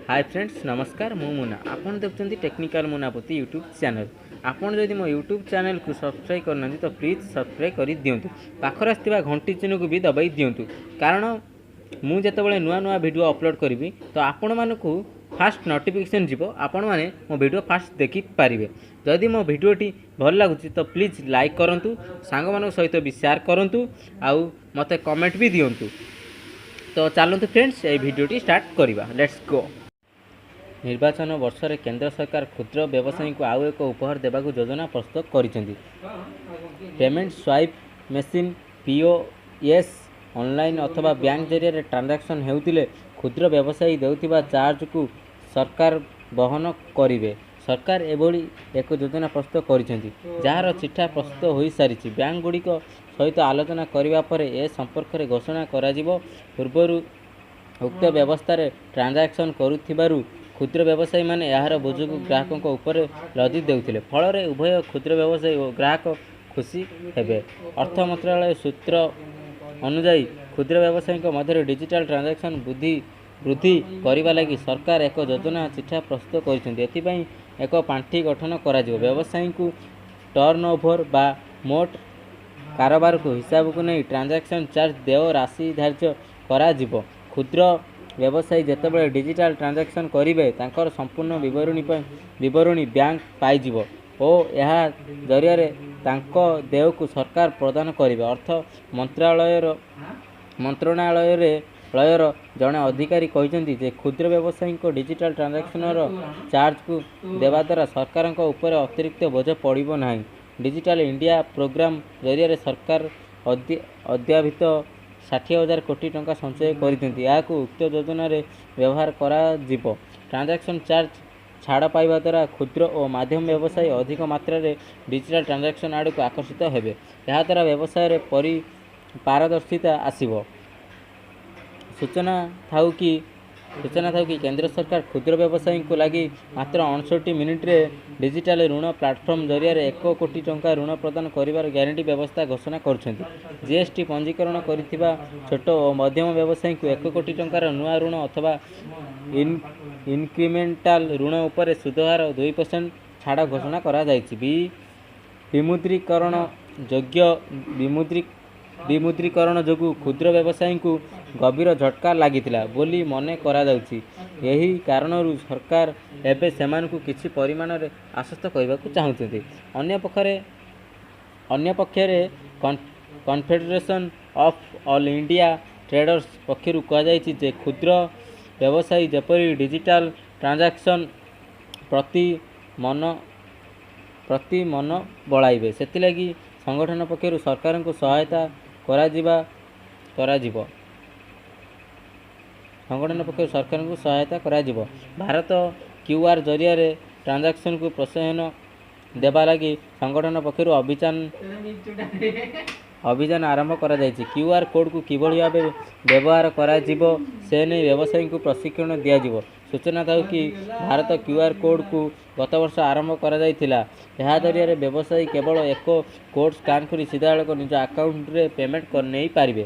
ହାଏ friends, ନମସ୍କାର। ମୁଁ ମୁନା, ଆପଣ ଦେଖୁଛନ୍ତି ଟେକ୍ନିକାଲ୍ ମୁନାପତି ୟୁଟ୍ୟୁବ୍ ଚ୍ୟାନେଲ୍। ଆପଣ ଯଦି ମୋ ୟୁଟ୍ୟୁବ୍ ଚ୍ୟାନେଲ୍କୁ ସବସ୍କ୍ରାଇବ୍ କରିନାହାନ୍ତି, ତ ପ୍ଲିଜ୍ ସବସ୍କ୍ରାଇବ୍ କରିଦିଅନ୍ତୁ। ପାଖରେ ଆସିଥିବା ଘଣ୍ଟି ଚିହ୍ନକୁ ବି ଦବାଇ ଦିଅନ୍ତୁ, କାରଣ ମୁଁ ଯେତେବେଳେ ନୂଆ ନୂଆ ଭିଡ଼ିଓ ଅପଲୋଡ଼ କରିବି, ତ ଆପଣମାନଙ୍କୁ ଫାଷ୍ଟ ନୋଟିଫିକେସନ୍ ଯିବ, ଆପଣମାନେ ମୋ ଭିଡ଼ିଓ ଫାଷ୍ଟ ଦେଖିପାରିବେ। ଯଦି ମୋ ଭିଡ଼ିଓଟି ଭଲ ଲାଗୁଛି, ତ ପ୍ଲିଜ୍ ଲାଇକ୍ କରନ୍ତୁ, ସାଙ୍ଗମାନଙ୍କ ସହିତ ବି ସେୟାର କରନ୍ତୁ ଆଉ ମୋତେ କମେଣ୍ଟ ବି ଦିଅନ୍ତୁ। ତ ଚାଲନ୍ତୁ ଫ୍ରେଣ୍ଡସ୍, ଏଇ ଭିଡ଼ିଓଟି ଷ୍ଟାର୍ଟ କରିବା। Let's go. ନିର୍ବାଚନ ବର୍ଷରେ କେନ୍ଦ୍ର ସରକାର କ୍ଷୁଦ୍ର ବ୍ୟବସାୟୀଙ୍କୁ ଆଉ ଏକ ଉପହାର ଦେବାକୁ ଯୋଜନା ପ୍ରସ୍ତୁତ କରିଛନ୍ତି। Payment swipe machine, POS, online ଅଥବା ବ୍ୟାଙ୍କ ଜରିଆରେ ଟ୍ରାଞ୍ଜାକ୍ସନ୍ ହେଉଥିଲେ କ୍ଷୁଦ୍ର ବ୍ୟବସାୟୀ ଦେଉଥିବା ଚାର୍ଜକୁ ସରକାର ବହନ କରିବେ। ସରକାର ଏଭଳି ଏକ ଯୋଜନା ପ୍ରସ୍ତୁତ କରିଛନ୍ତି, ଯାହାର ଚିଠା ପ୍ରସ୍ତୁତ ହୋଇସାରିଛି। ବ୍ୟାଙ୍କଗୁଡ଼ିକ ସହିତ ଆଲୋଚନା କରିବା ପରେ ଏ ସମ୍ପର୍କରେ ଘୋଷଣା କରାଯିବ। ପୂର୍ବରୁ ଉକ୍ତ ବ୍ୟବସ୍ଥାରେ ଟ୍ରାଞ୍ଜାକ୍ସନ୍ କରୁଥିବାରୁ କ୍ଷୁଦ୍ର ବ୍ୟବସାୟୀମାନେ ଏହାର ବୋଝକୁ ଗ୍ରାହକଙ୍କ ଉପରେ ଲଦି ଦେଉଥିଲେ। ଫଳରେ ଉଭୟ କ୍ଷୁଦ୍ର ବ୍ୟବସାୟୀ ଓ ଗ୍ରାହକ ଖୁସି ହେବେ। ଅର୍ଥ ମନ୍ତ୍ରଣାଳୟ ସୂତ୍ର ଅନୁଯାୟୀ, କ୍ଷୁଦ୍ର ବ୍ୟବସାୟୀଙ୍କ ମଧ୍ୟରେ ଡିଜିଟାଲ୍ ଟ୍ରାଞ୍ଜାକ୍ସନ୍ ବୃଦ୍ଧି କରିବା ଲାଗି ସରକାର ଏକ ଯୋଜନା ଚିଠା ପ୍ରସ୍ତୁତ କରିଛନ୍ତି। ଏଥିପାଇଁ ଏକ ପାଣ୍ଠି ଗଠନ କରାଯିବ। ବ୍ୟବସାୟୀଙ୍କୁ ଟର୍ଣ୍ଣଓଭର ବା ମୋଟ କାରବାରକୁ ହିସାବକୁ ନେଇ ଟ୍ରାଞ୍ଜାକ୍ସନ୍ ଚାର୍ଜ ଦେୟ ରାଶି ଧାର୍ଯ୍ୟ କରାଯିବ। କ୍ଷୁଦ୍ର ବ୍ୟବସାୟୀ ଯେତେବେଳେ ଡିଜିଟାଲ୍ ଟ୍ରାଞ୍ଜାକ୍ସନ୍ କରିବେ, ତାଙ୍କର ସମ୍ପୂର୍ଣ୍ଣ ବିବରଣୀ ବ୍ୟାଙ୍କ ପାଇଯିବ ଓ ଏହା ଜରିଆରେ ତାଙ୍କ ଦେୟକୁ ସରକାର ପ୍ରଦାନ କରିବେ। ଅର୍ଥ ମନ୍ତ୍ରଣାଳୟର ଜଣେ ଅଧିକାରୀ କହିଛନ୍ତି ଯେ କ୍ଷୁଦ୍ର ବ୍ୟବସାୟୀଙ୍କ ଡିଜିଟାଲ୍ ଟ୍ରାଞ୍ଜାକ୍ସନର ଚାର୍ଜକୁ ଦେବା ଦ୍ୱାରା ସରକାରଙ୍କ ଉପରେ ଅତିରିକ୍ତ ବୋଝ ପଡ଼ିବ ନାହିଁ। ଡିଜିଟାଲ୍ ଇଣ୍ଡିଆ ପ୍ରୋଗ୍ରାମ ଜରିଆରେ ସରକାର ଅଦ୍ୟାବଧି 60,000 କୋଟି ଟଙ୍କା ସଞ୍ଚୟ କରିଛନ୍ତି। ଏହାକୁ ଉକ୍ତ ଯୋଜନାରେ ବ୍ୟବହାର କରାଯିବ। ଟ୍ରାଞ୍ଜାକ୍ସନ୍ ଚାର୍ଜ ଛାଡ଼ ପାଇବା ଦ୍ୱାରା କ୍ଷୁଦ୍ର ଓ ମଧ୍ୟମ ବ୍ୟବସାୟୀ ଅଧିକ ମାତ୍ରାରେ ଡିଜିଟାଲ୍ ଟ୍ରାଞ୍ଜାକ୍ସନ୍ ଆଡ଼କୁ ଆକର୍ଷିତ ହେବେ। ଏହାଦ୍ୱାରା ବ୍ୟବସାୟରେ ପାରଦର୍ଶିତା ଆସିବ। ସୂଚନା ଥାଉ କି, କେନ୍ଦ୍ର ସରକାର କ୍ଷୁଦ୍ର ବ୍ୟବସାୟୀଙ୍କ ଲାଗି ମାତ୍ର 59 ମିନିଟ୍ରେ ଡିଜିଟାଲ୍ ଋଣ ପ୍ଲାଟଫର୍ମ ଜରିଆରେ 1 କୋଟି ଟଙ୍କା ଋଣ ପ୍ରଦାନ କରିବାର ଗ୍ୟାରେଣ୍ଟି ବ୍ୟବସ୍ଥା ଘୋଷଣା କରିଛନ୍ତି। ଜିଏସ୍ଟି ପଞ୍ଜୀକରଣ କରିଥିବା ଛୋଟ ଓ ମଧ୍ୟମ ବ୍ୟବସାୟୀଙ୍କୁ 1 କୋଟି ଟଙ୍କାର ନୂଆ ଋଣ ଅଥବା ଇନକ୍ରିମେଣ୍ଟାଲ ଋଣ ଉପରେ ସୁଧହାର 2% ଛାଡ଼ ଘୋଷଣା କରାଯାଇଛି। ବିମୁଦ୍ରୀକରଣ ଯୋଗୁଁ କ୍ଷୁଦ୍ର ବ୍ୟବସାୟୀଙ୍କୁ ଗଭୀର ଝଟକା ଲାଗିଥିଲା ବୋଲି ମନେ କରାଯାଉଛି। ଏହି କାରଣରୁ ସରକାର ଏବେ ସେମାନଙ୍କୁ କିଛି ପରିମାଣରେ ଆଶ୍ୱସ୍ତ କରିବାକୁ ଚାହୁଁଛନ୍ତି। ଅନ୍ୟପକ୍ଷରେ Confederation of all India traders ପକ୍ଷରୁ କୁହାଯାଇଛି ଯେ କ୍ଷୁଦ୍ର ବ୍ୟବସାୟୀ ଯେପରି ଡିଜିଟାଲ୍ ଟ୍ରାଞ୍ଜାକ୍ସନ୍ ପ୍ରତି ମନ ବଳାଇବେ, ସେଥିଲାଗି ସଂଗଠନ ପକ୍ଷରୁ ସରକାରଙ୍କୁ ସହାୟତା କରାଯିବ। ସଂଗଠନ ପକ୍ଷରୁ ସରକାରଙ୍କୁ ସହାୟତା କରାଯିବ। ଭାରତ କ୍ୟୁଆର୍ ଜରିଆରେ ଟ୍ରାଞ୍ଜାକ୍ସନକୁ ପ୍ରୋତ୍ସାହନ ଦେବା ଲାଗି ସଂଗଠନ ପକ୍ଷରୁ ଅଭିଯାନ ଆରମ୍ଭ କରାଯାଇଛି। କ୍ୟୁଆର୍ କୋଡ଼କୁ କିଭଳି ଭାବେ ବ୍ୟବହାର କରାଯିବ, ସେ ନେଇ ବ୍ୟବସାୟୀଙ୍କୁ ପ୍ରଶିକ୍ଷଣ ଦିଆଯିବ। ସୂଚନା ଥାଉ କି, ଭାରତ କ୍ୟୁଆର୍ କୋଡ଼କୁ ଗତବର୍ଷ ଆରମ୍ଭ କରାଯାଇଥିଲା। ଏହା ଜରିଆରେ ବ୍ୟବସାୟୀ କେବଳ ଏକ କୋଡ଼ ସ୍କାନ୍ କରି ସିଧାସଳଖ ନିଜ ଆକାଉଣ୍ଟରେ ପେମେଣ୍ଟ ନେଇପାରିବେ।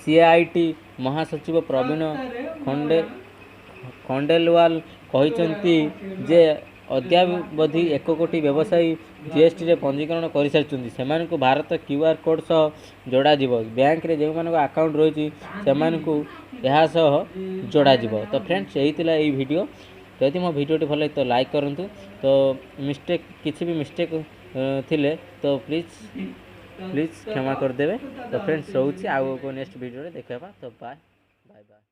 ସିଆଇଆଇ ମହାସଚିବ ପ୍ରବୀଣ ଖଣ୍ଡେଲୱାଲ କହିଛନ୍ତି ଯେ ଅଦ୍ୟାବଧି 1 କୋଟି ବ୍ୟବସାୟୀ ଜିଏସ୍ଟିରେ ପଞ୍ଜୀକରଣ କରିସାରିଛନ୍ତି। ସେମାନଙ୍କୁ ଭାରତ କ୍ୟୁଆର୍ କୋଡ଼ ସହ ଯୋଡ଼ାଯିବ। ବ୍ୟାଙ୍କରେ ଯେଉଁମାନଙ୍କ ଆକାଉଣ୍ଟ ରହିଛି, ସେମାନଙ୍କୁ ଏହା ସହ ଯୋଡ଼ାଯିବ। ତ ଫ୍ରେଣ୍ଡସ୍, ଏହି ଥିଲା ଏଇ ଭିଡ଼ିଓ। ଯଦି ମୋ ଭିଡ଼ିଓଟି ଭଲ ଲାଗେ, ତ ଲାଇକ୍ କରନ୍ତୁ। ତ କିଛି ବି ମିଷ୍ଟେକ୍ ଥିଲେ ତ ପ୍ଲିଜ୍ ପ୍ଲିଜ୍ କ୍ଷମା କରିଦେବେ। ତ ଫ୍ରେଣ୍ଡସ୍, ରହୁଛି। ଆଉ ଏକ ନେକ୍ସଟ ଭିଡ଼ିଓରେ ଦେଖା ହେବା। ତ ବାଏ ବାଏ ବାଏ।